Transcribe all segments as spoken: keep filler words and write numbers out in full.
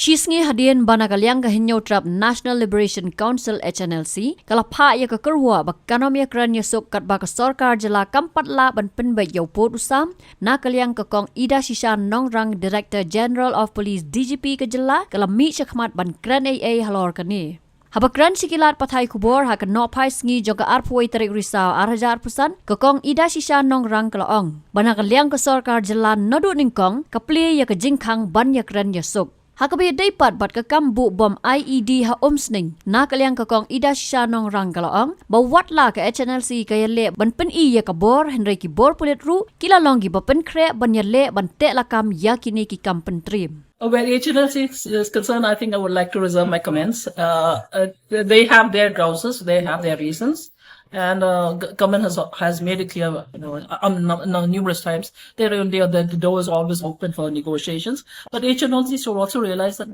Ki sngi hadien ba na ka liang ka Hynñiewtrep National Liberation Council, H N L C, ka la phah ïa ka kyrwoh ba kan ym ïakren ïasuk katba ka sorkar jylla kam pat lah ban pynbeit ïa u pud u sam, na ka liang ka Kong Idashisha Nongrang, Director General of Police, D G P ka jylla, ka la mih shakhmat ban kren ei ei halor kane. Haba kren sha ki lad pathai khubor ha ka nohphai sngi jong ka arphew wei tarik Risaw ar hajar arphew san, ka Kong Idashisha Nongrang ka la ong ba na ka liang ka sorkar jylla naduh nyngkong ka plie ïa ka jingkhang ban ïakren ïasuk. Ha kaba ïadei pat bad ka kam buh bom I E D ha Umsning, na ka liang ka Kong Idashisha Nongrang ka la ong ba wat la ka H N L C ka ïaleh ban pyni ïa ka bor, hynrei ki bor pulit ruh ki la long kiba pynkhreh ban ïaleh ban tehlakam ïa kine ki kam pyntriem. Uh, where H N L C is, is concerned, I think I would like to reserve my comments. Uh, uh, they have their grounds, they have their reasons, and uh, g- government has has made it clear, you know, um, no, no, numerous times. They're, they are, the door is always open for negotiations. But H N L C should also realize that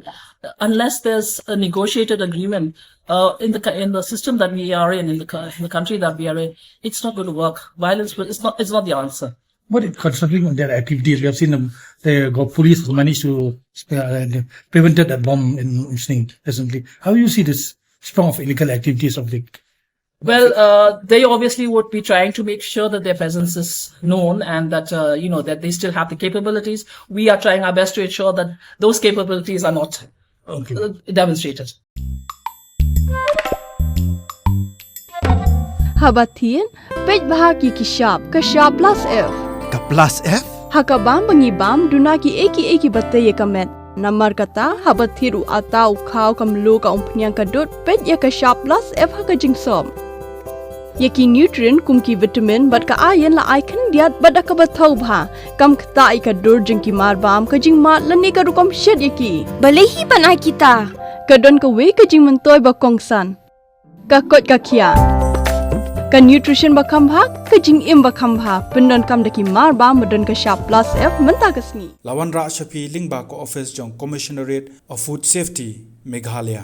unless there's a negotiated agreement uh, in the co- in the system that we are in, in the, co- in the country that we are in, it's not going to work. Violence will, it's not it's not the answer. What is, considering their activities, we have seen them, the go- police has managed to uh, prevented that bomb in Umsning recently. How do you see this sprung of illegal activities of the Well, uh, they obviously would be trying to make sure that their presence is known and that uh, you know that they still have the capabilities. We are trying our best to ensure that those capabilities are not Okay. uh, demonstrated. Haba thied, peit bha ki ki shap, ka shap plus F. Ka plus F? Ha ka bam ba ngi bam, duna ki ei ki ei kiba tei ïa ka met. Namar kata, haba thied u atta, u khaw, ka mluh, ka umphniang, ka dud, peit ïa ka shap plus F ha ka jingsop. Ïa ki nutrient kum ki vitamin bad ka iron la ai khyndiat bad da kaba thaw bha. Kam ktah ïa ka dur jong ki mar bam, ka jingmad lane ka rukom shet ïa ki. Balei hi ban ai kita? Ka don kawei ka jingmyntoi ba kongsan. Ka koit ka khiah. Ka nutrition ba kham bha, ka jingim ba kham bha. Pyndonkam da ki mar bam ba don ka shap plus F mynta ka sngi. La wanrah sha phi lyngba ka office jong Commissionerate of Food Safety, Meghalaya.